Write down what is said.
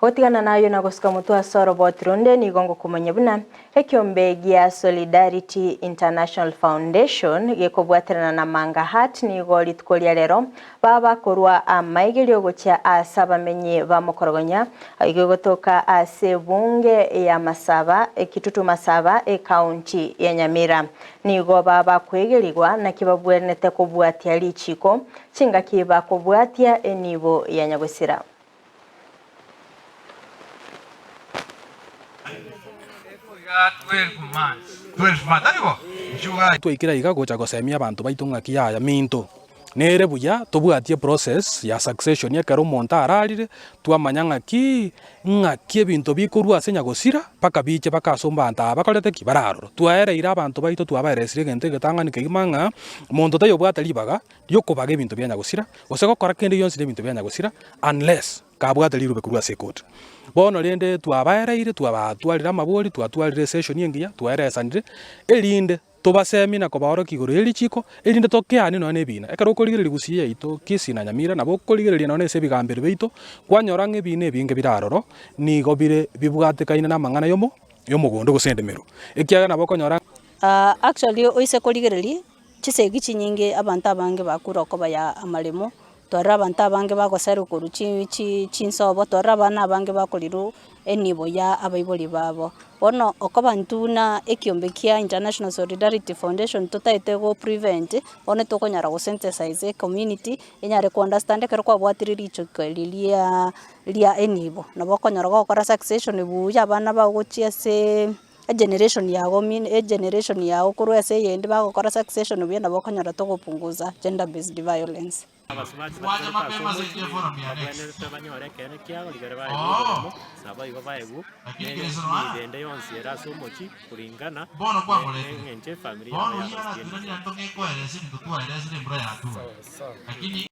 Gotigana nayo na gosuka motwe ase oroboti ronde nigo ngokomanya buna ekiombe gia Solidarity International Foundation gekobwaterana na Manga Heart nigo rituko ria rero babakorwa amaigerio gochia ase abamenyi ba Mokorogonya igo egotoka ase ebunge ya Masaba Kitutu Masaba ekaunti ya Nyamira. Nigo babakwegerigwa naki babwenerete kobwatia richiko chingaki bakobwatia enibo ya nyagosira. Twaikire iga gocha gosemia abanto baito ng'aki yaya minto. Nere buya tobwatie process ya succession ekero omonto ararire, twamanya ng'aki, ng'aki ebinto bikorwa ase nyagosira mpaka biche mpaka ase abanto aba bakorete ki? Bare aroro. Twaereire abanto baito twabaeresire egento egetang'ani kegima ng'a monto taiyo obwate ribaga riokobaga ebinto bia nyagosira, gose gokora kende gionsi na ebinto bia nyagosira unless kabwate rirube korwa ase ekoti. Bono rende twabaereire twabatwarire amabori, twatwarire esession engiya, twaeresanire, erinde tobasemie na kobaorokia igoro ye richiko, erinde tokeanie nonya na ebina. Ekero okorigereria gusii yaito Kisii na Nyamira, nabo okorigereria nonya ase ebigambero biaito, kwanyora ng'a ebina ebinge bire aroro, nigo bire bibwatekaine na amang'ana yomo yomogondo gose endemero. Ekiagera nabo okonyora. Actually oise korigereria, chisegi chinyinge abanto abange bakure okoba ya amaremo, twarora abanto abange bagoserwa korwa chi chi chinsobo, twarora abana abange bakorirwa enibo ya abaibori babo. Bono okoba intwe buna ekiombe kia International Solidarity Foundation totaete go prevent, bono tokonyara go sensitize ecommunity, enyare ko understand ekero kwabwatire richiko eri riaaa ria enibo, nabo okonyora gokora succession buya abana bago gochia aseee. Egeneration yago mean egeneration yago korwa ase eyende bagokora succession buya nabo okonyora togopunguza gender based violence. Abasubati batigarete ase omochie babwenerete banyore ekeene kiabo rigere baegwe oboremo, naboigo baegwe ne enibo ende yonsi ere ase omochie kuringana neng'encho efamiri yabo yabastienire.